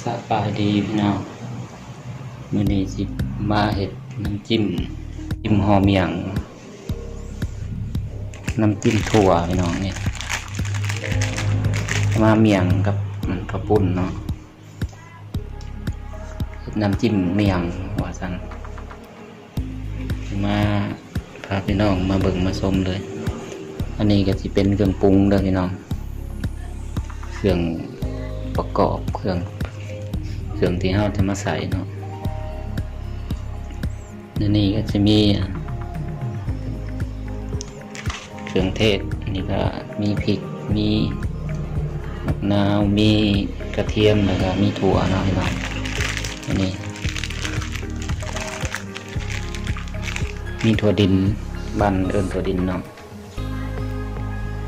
ສະບາຍດີພີ່ນ້ອງ, ມື້ນີ້ຊິມາເຮັດນ້ຳຈິ້ມ, ຈິ້ມຫໍ່ໝ້ຽງ, ນ້ຳຈິ້ມຖົ່ວພີ່ນ້ອງ. ນີ້ມາໝ້ຽງກັບມັນເຂົ້າປຸ້ນເນາະ, ເຮັດນ້ຳຈິ້ມໝ້ຽງວ່າຊັ້ນ. ມາພາພີ່ນ້ອງມາເບິ່ງມາຊົມເລີຍ. ອັນນີ້ກໍຊິເປັນເຄື່ອງປຸງເດີພີ່ນ້ອງ, ເຄື່ອງປະກອບ, ເຄື່ອງ, ເຄື່ອງທີ່ເຮົາຈະມາໃສ່ເນາະ. ໃນນີ້ກໍຈະມີ ເຄື່ອງເທດ, ອັນນີ້ກໍມີພິກ, ມີໝາກນາວ, ມີກະທຽມ ແລ້ວກໍມີຖົ່ວເນາະພີ່ນ້ອງ. ອັນນີ້ມີຖົ່ວດິນ, ບ້ານເອີ້ນຖົ່ວດິນເນາະ,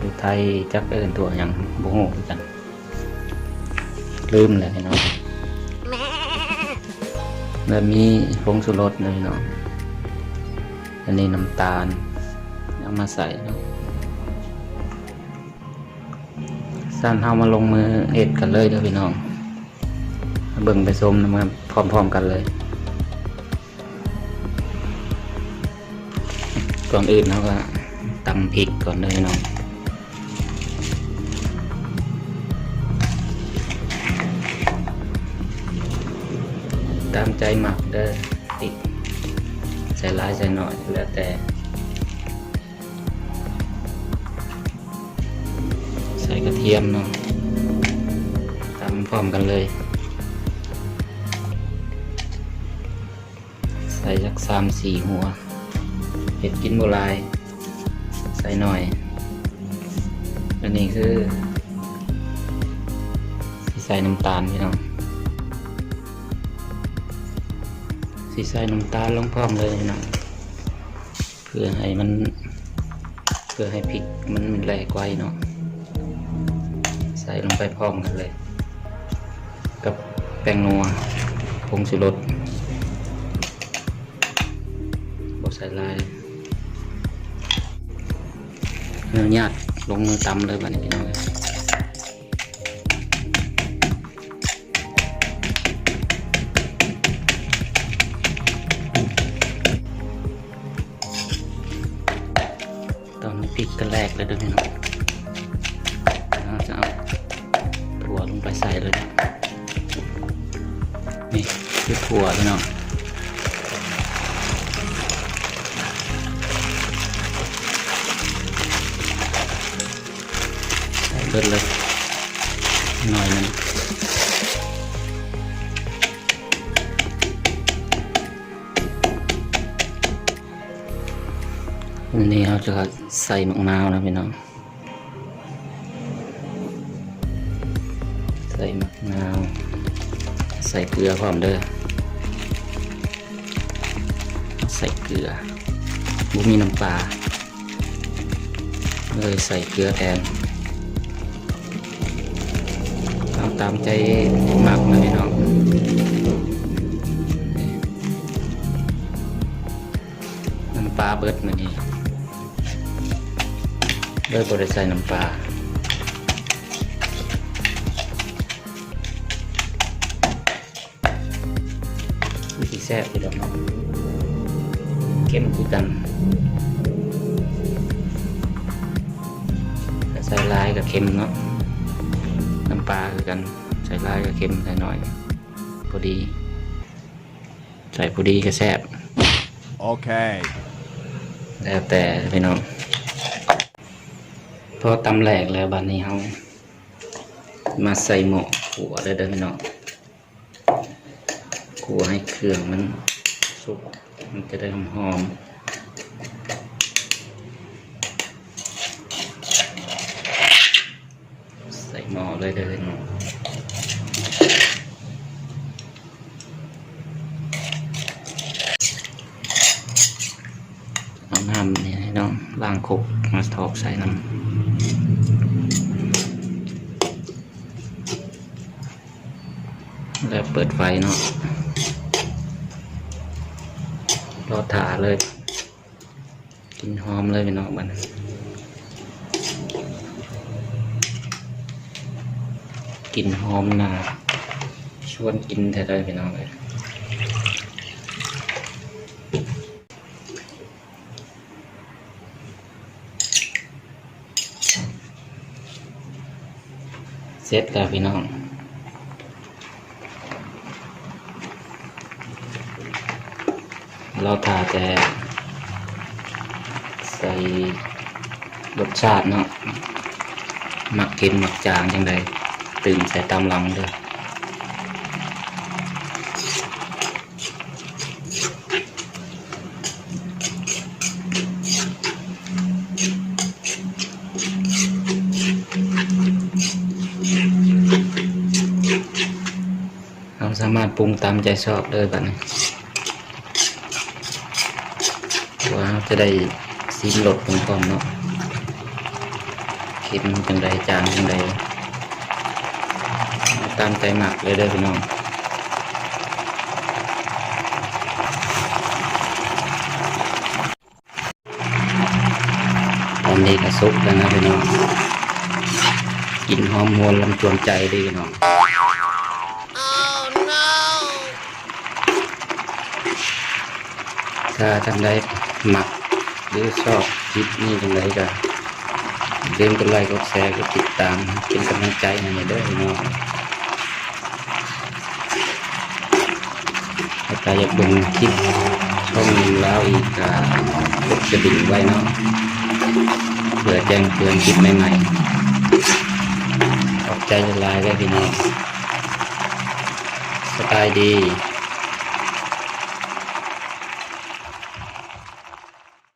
ຢູ່ໄທຈັກເອີ້ນຖົ່ວຫຍັງບໍ່ຮູ້ຄືກັນ. ລືມແລ້ວພີ່ນ້ອງ. ແລ້ວມີຜົງຊູລົດເດີພີ່ນ້ອງ. ອັນນີ້ນ້ຳຕານ ເອົາມາໃສ່ເນາະ. ຊັ້ນເຮົາມາລົງມືເຮັດກັນເລີຍເດີພີ່ນ້ອງ, ມາເບິ່ງໄປຊົມນຳກັນພ້ອມໆກັນເລີຍ. ກ່ອນອື່ນເຮົາກໍຕຳພິກກ່ອນເດີພີ່ນ້ອງ, ຕາມໃຈມັກເດີ, ພິກໃສ່ຫຼາຍໃສ່ໜ້ອຍແລ້ວແຕ່. ໃສ່ກະທຽມເນາະ, ຕຳພ້ອມກັນເລີຍ. ໃສ່ຈັກສາມສີ່ຫົວ, ເຮັດກິນບໍ່ຫຼາຍ ໃສ່ໜ້ອຍ. ອັນນີ້ຄືຊິໃສ່ນ້ຳຕານພີ່ນ້ອງ, ຊິໃສ່ນ້ຳຕານລົງພ້ອມເລີຍພີ່ນ້ອງ. ເພື່ອໃຫ້ມັນ, ເພື່ອໃຫ້ພິກມັນແຫຼກໄວເນາະ, ໃສ່ລົງໄປພ້ອມກັນເລີຍກັບແປ້ງນົວ, ຜົງຊູລົດ, ບໍ່ໃສ່ຫຼາຍ. ອະນຸຍາດລົງມືຕຳເລີຍບາດນີ້ພີ່ນ້ອງ. ຕອນນີ້ພິກກໍແຫຼກແລ້ວເດີພີ່ນ້ອງ, ເຮົາຈະເອົາຖົ່ວລົງໄປໃສ່ເລີຍ. ນີ້ຄືຖົ່ວພີ່ນ້ອງ, ໃສ່ເບິດເລີຍ ໜ້ອຍໜຶ່ງ. ອັນນີ້ເຮົາຈະໃສ່ໝາກນາວນະພີ່ນ້ອງ, ໃສ່ໝາກນາວ, ໃສ່ເກືອພ້ອມເດີ, ໃສ່ເກືອ, ບໍ່ມີນ້ຳປາ ເລີຍໃສ່ເກືອແທນ. ເອົາຕາມໃຈມັກນະພີ່ນ້ອງ. ນ້ຳປາເບິດມື້ນີ້ ເລີຍບໍ່ໄດ້ໃສ່ນ້ຳປາ. ຄືຊິແຊບຢູ່ດອກເນາະ, ເຄັມຄືກັນ. ຖ້າໃສ່ຫຼາຍກໍເຄັມເນາະ, ນ້ຳປາຄືກັນ, ໃສ່ຫຼາຍກໍເຄັມ, ໃສ່ໜ້ອຍພໍດີ, ໃສ່ພໍດີກໍແຊບ. ໂອເຄ ແລ້ວແຕ່ພີ່ນ້ອງ. ພໍຕຳແຫຼກແລ້ວ ບາດນີ້ເຮົາມາໃສ່ໝໍ້ຂົ້ວເດີ ເດີພີ່ນ້ອງ. ຂົ້ວໃຫ້ເຄື່ອງມັນສຸກ ມັນຈະໄດ້ຫອມໆ. ໃສ່ໝໍ້ເລີຍເດີພີ່ນ້ອງ. ເອົານ້ຳນີ້ໃຫ້ນ້ອງລ້າງຄົກມາຖອກໃສ່ນຳ ແລ້ວເປີດໄຟເນາະ ລໍຖ້າເລີຍ. ກິ່ນຫອມເລີຍພີ່ນ້ອງ ບາດນີ້ ກິ່ນຫອມໜ້າ ຊ ຊວນກິນແທ້ໆ ພີ່ນ້ອງເອີຍ. ເສັດແລ້ວພີ່ນ້ອງ, ລໍຖ້າແຕ່ໃສ່ລົດຊາດເນາະ, ມັກເຄັມມັກຈາງຈັ່ງໃດ ຕື່ມໃສ່ຕາມຫຼັງເດີ້. ເຮົາສາມາດປຸງຕາມໃຈຊອບເລີຍບາດນີ້ ເພາະວ່າເຮົາຈະໄດ້ຊີມລົດເບິ່ງພ້ອມເນາະ. ເຄັມຈັ່ງໃດ ຈາງຈັ່ງໃດ ເອົາຕາມໃຈມັກເລີຍເດີ້ພີ່ນ້ອງ. ຕອນນີ້ກໍສຸກແລ້ວນະພີ່ນ້ອງ, ກິ່ນຫອມຫວນລຳຈວນໃຈເດີ້ພີ່ນ້ອງ. ຖ້າທ່ານໃດມັກ ຫຼື ຊອບຄລິບນີ້ຈັ່ງໃດກໍຢ່າລືມກົດໄລ ກົດແຊ ກົດຕິດຕາມ ເປັນກຳລັງໃຈໃຫ້ແດ່ເດີ້ພີ່ນ້ອງ. ຖ້າຢາກເບິ່ງຄລິບຊ່ອງໜຶ່ງລາວອີກກໍກົດກະດິ່ງໄວ້ເນາະ ເພື່ອແຈ້ງເຕືອນຄລິບໃໝ່ໆ. ຂອບໃຈຫຼາຍໆເດີ້ພີ່ນ້ອງ. ສະບາຍດີ.